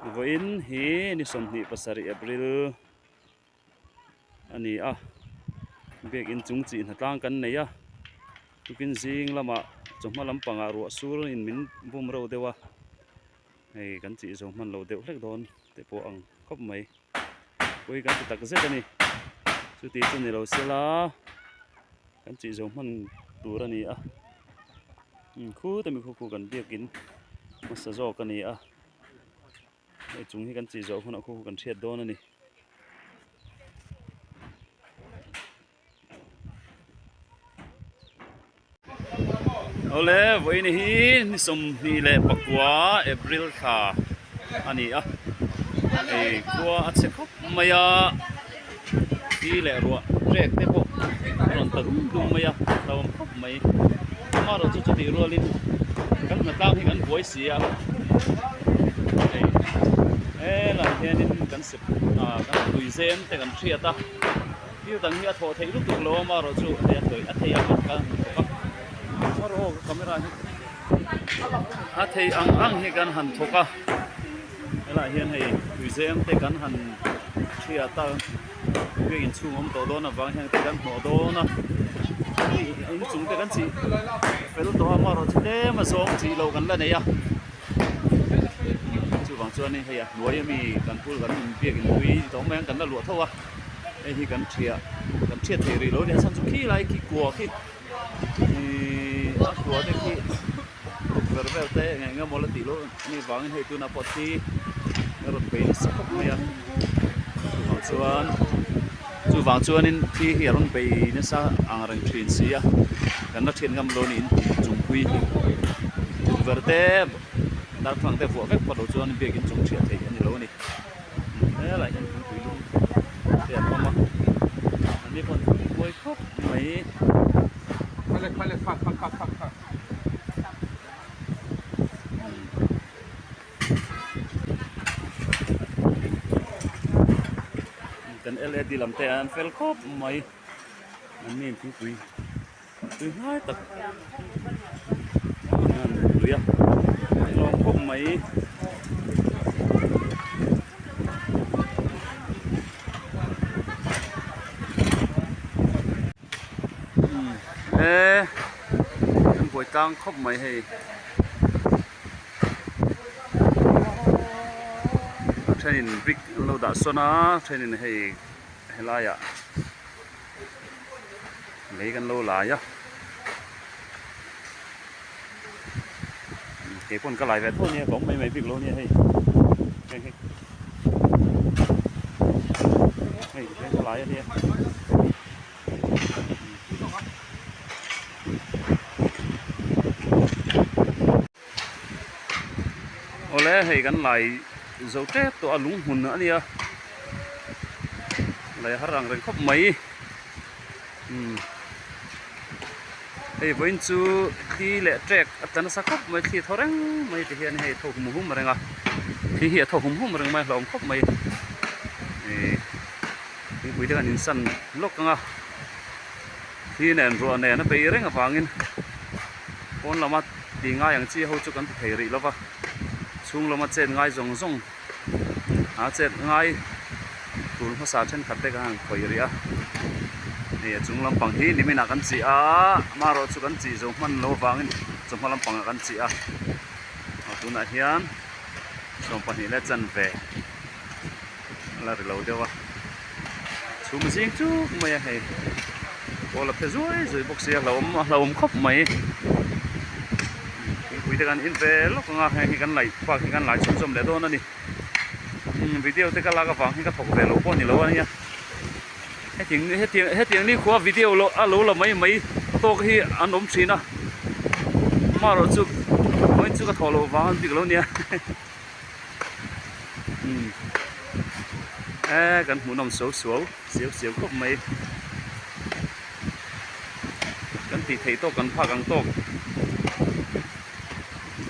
Vawiin hi ni 27 April a ni a, biakin chung chih hnatlang kan nei a, tukin zing lamah chawhma lampangah ruah sur in min bum reuh deuh a, hei kan chih zo hman lo deuh hlek dawn te pawh ang khawp mai, pawi kan ti tak zet a ni, chuti chu ni lo sela kan chih zo hman tur a ni a, khute mi khu khu kan biakin hmasa zawk a ni a. Hei chung hi kan chih zawh hunah khaw kan hriat dawn a ni. Awle vawiin hi ni 24 April thla a ni a hei khua a chhe khawp mai a thi leh ruah trek te pawh a rawn ta dum dum mai a hlauhawm khawp mai amaherawhchu chutih rualin kan hnatlang hi kan buai si a hei helaiah hianin kan sep ah kan tui zem te kan hriat a thil dang hi a thawh theih lutuk lo amaherawhchu hei a thawih a thei ang ang kan han thawk a amaherawh aw ka camera hi a thei ang ang hi kan han thawk a. Helaiah hian hei tuizem te kan han hriat a biak inchhung awm tawh dawn avang hian te kan hnawh dawn a hei inchung te kan chih fel tawh a amaherawhchu tlem a zawng chih loh kan la nei a chuvang chuanin hei a hnuai ami kan phul kan biak inpui tawh mai ang kan la luah tho a hei hi kan thiah kan thiat theih rih lo a nia chhan chu khi lai khi kua khi ihh a kua te khi tukverh vel te eng eng emaw la tih loh a nih vangin hei tunah pawh thi a rawn bei nasa khawp mai a chuvang chuan chuvang chuanin thi hi a rawn bei nasa ang reng thin si a kan la thian ngam lo a niin chungpui hi tukverh te darthlalang te vuah vek phawt loh chuan biakin chung thiah theih a ni lo a ni helaiah hian thingpui lum te an awm a an ni pawh an buai khawp mai. Kan led lam te an fel khawp mai an mi thingpui tui hnai tak an lui a an lawm khawp mai. He an buai tlang khawp mai hei a thenin brick an lo dah sawn a a thenin hei helaiah lei kan lo lai a keipawn ka lai ve tho ania ka awm mai mai bik lo ania hei hei hei hei ka lai ania. Awle hei kan lai zo tep tawh a lung hmun a nia lei har ang reng khawp mai umm hei vawiin chu thli leh trek a tla nasa khawp mai thli a thaw reng mai ti hian hei a thaw hum hum reng a thli hi a thaw hum hum reng mai a hlauhawm khawp mai ihh. Thingpui te kan insan lawk ang a thli nen ruah nen a bei reng avangin pawn lama ti ngai ang chi ho chu kan ti thei rih lova chhung lama chet ngai zawng zawng a chet ngai tur hmasa thenkhat te kan han khawih rih a hei a chung lampang hi nimin ah kan chih a amaherawh chu kan chih zo hman lo avangin chawhma lampang ah kan chih a tunah hian 22 leh chanve. A la ri lo deuh a chhum zing chuk mai a hei pawl a phe zuai zuai bawk sia hlauhawm a hlauhawm khawp mai thingpui te kan in ve lawk ang a heng hi kan laih bak hi kan lai chhunzawm leh dawn a ni video te ka lak avang hi ka thawk ve lo pawh a ni lo a nia hetiang hetiang hetiang ni khua video lo a lo la mai mai tawk hi an awm thin a amaherawh chu vawiin chu ka thawh loh vang a ni bik lo nia. Umm e kan hmuhnawm suau suau siau siau khawp mai kan tih theih tawk kan phak ang tawk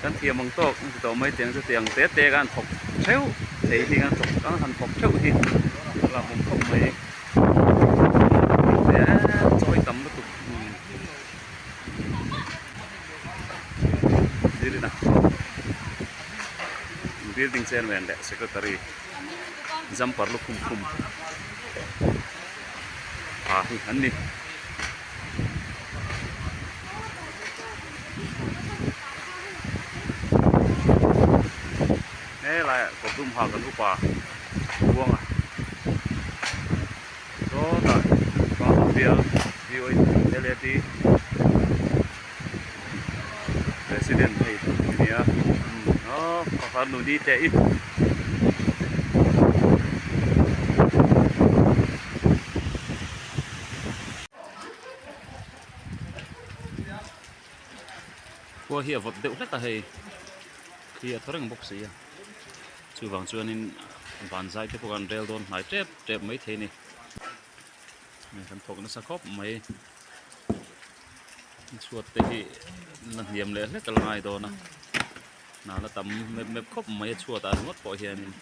kan thiam ang tawk an ti tawh mai tiang chu tiang te te khan thawk theuh thei hi kan thawk an han thawk theuh hi a hlauhawm khawp mai chawi tam lutuk zir in a. Building chairman leh secretary jumper lukhum khum ha hi an ni. Helaiah kawr dum ha kan upa buanga sawtah bial VOLAT president hei ania aw pakhat nu ni teh i. Khua hi a vawt deuh hlek a hei thli a thaw reng bawk si a chuvang chuanin vanzai te pawh kan rel dawn hnai tep tep maithei a ni. Kan thawk nasa khawp mai chhuat te hi la hniam leh hlek a la ngai dawn a hna la tam mep mep khawp mai a chhuat ah ringawt pawh hianin.